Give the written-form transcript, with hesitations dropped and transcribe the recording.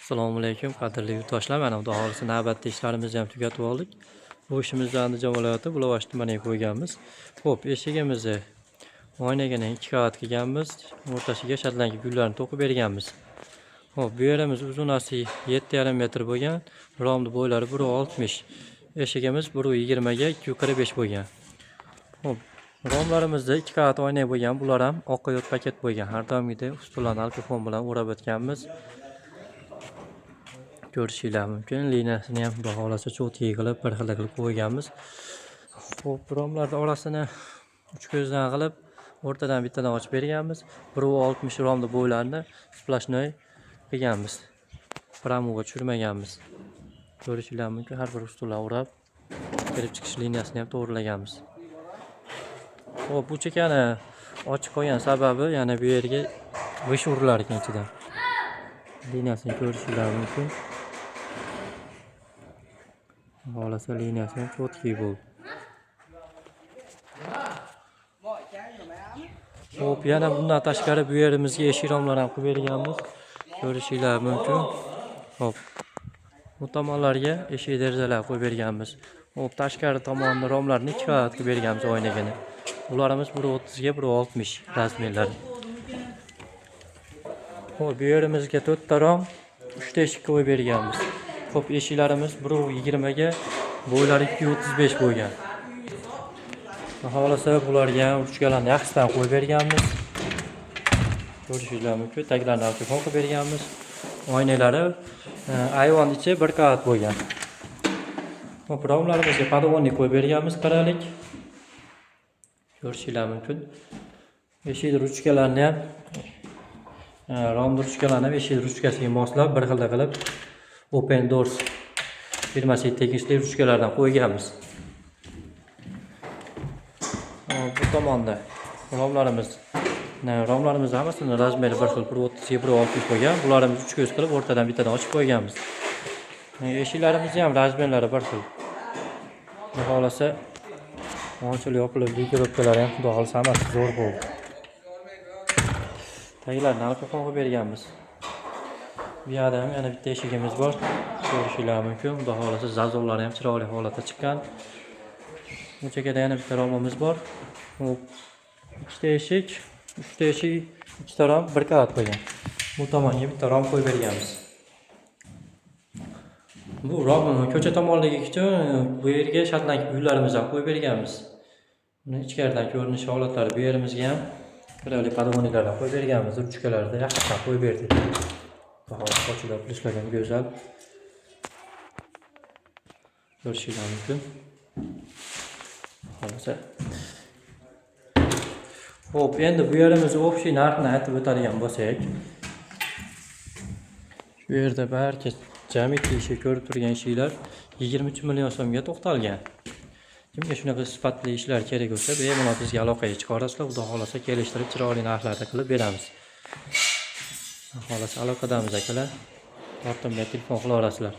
Assalomu alaykum, qadrli yurtdoshlar. Mana, Xudo xohlasa, navbatda ishlarimizni ham tugatib oldik. Bu ishimizni Andijon viloyati, Bulovash tumaniga qo'yganmiz. Xo'p, eshigimizni oynagini ikki qavat qilganmiz. O'rtasiga shotlandiya gullarni to'qib berganmiz. Xo'p, bu yerimiz uzunasi 7,5 metr bo'lgan, romni bo'ylari 1,60. Eshigimiz 1,20 ga 2,45 bo'lgan. Xo'p, romlarimizda ikki qavat oyna bo'lgan, bular ham oq yod paket bo'lgan. Har doimgidek ustunlarni alkofon bilan o'rab o'tganmiz. Ko'rishinglar mumkin. Liniyasini ham, Xudo xohlasa, чётко qilib, bir xil qilib qo'yganmiz. Xo'p, romlarni orasini uch ko'zdan qilib, o'rtadan bittadan ochib berganmiz. 1,60 romni bo'ylarini сплошной qilganmiz. Промывка tushirmaganmiz. Ko'rishinglar mumkin, har bir ustunlar o'rab, kirib chiqish liniyasini ham to'g'rilaganmiz. Xo'p, bu chekani ochiq qo'ygan sababi, yana bu yerga g'isht urilar ekan ichidan. Liniyasini ko'rishinglar mumkin. Xohlasa, liniyasi ham чёткий bo'ldi. Xo'p, yana bundan tashqari bu yerimizga eshik romlar ham qilib berganmiz. Ko'rishinglar mumkin. Xo'p. Bu tomonlarga eshik, derazalar qo'yib berganmiz. Xo'p, tashqari tomonni romlarini ikki qavat qilib berganmiz oynagini. Bularimiz 1,30 ga 1,60 размер lari. Xo'p, bu yerimizga to'rtta rom, uchta eshik qo'yib berganmiz. Xo'p, eshiklarimiz 1,20 ga bo'ylari 2,35 bo'lgan. Xohlasa, bularga ham ruchkalarni yaxshisidan qo'yib berganmiz. Ko'rishinglar mumkin, taglarini alkofon qilib berganmiz. Oynalari ayvon ichi bir qavat bo'lgan. Xo'p, romlarimizga подоконник qo'yib berganmiz, qaralik. Ko'rishinglar mumkin. Eshik ruchkalarni ham, romni ruchkalarni ham eshik ruchkasiga moslab, bir xilda qilib, Open Doors firmasiga tegishli ruchkalardan qo'yganmiz. Hop, bu tomonda romlarimiz hammasini размер i bir xil, 1,30 ga 1,60 bo'lgan. Bularimiz uch ko'z qilib, o'rtadan bittadan ochib qo'yganmiz. Eshiklarimizni ham размер lari bir xil. Xudo xohlasa, ochilib yopilib, регулировка lari ham, Xudo xohlasa, hammasi zo'r bo'ldi. Taglarini alkofon qilib berganmiz. Bu yoqda ham yana bitta eshigimiz bor. Ko'rishinglar mumkin. Xudo xohlasa, зазор lari ham chiroyli holatda chiqqan. Bu chekada yana bitta romimiz bor. Hop. Ikkita eshik, uchta eshik, ikkita rom bir qavat bo'lgan. Bu tomonga bitta rom qo'yib berganmiz. Bu rom ko'cha tomonligi uchun bu yerga shotlandiya gullarimizni ham qo'yib berganmiz. Buni ichkaridan ko'rinish holatlari, bu yerimizga ham chiroyli подоконник lardan qo'yib berganmiz. Ruchkalarni yaxshilab qo'yib berdik. Xudo ochilib ishlagan, go'zal. Ko'rishinglar mumkin. Xohlasa. Xo'p, endi bu yerimiz общий narxini aytib o'tadigan bo'lsak, shu yerda barcha jamiki eshik, ko'rib turgan eshiklar 23 million so'mga to'xtalgan. Kimga shunaqa sifatli ishlar kerak bo'lsa, bemalol bizga aloqaga chiqa. Xudo xohlasa, kelishtirib, chiroyli narxlarda qilib beramiz. Xohlasa, aloqadamiz, akalar. Tortinmay telefon qilaverasizlar.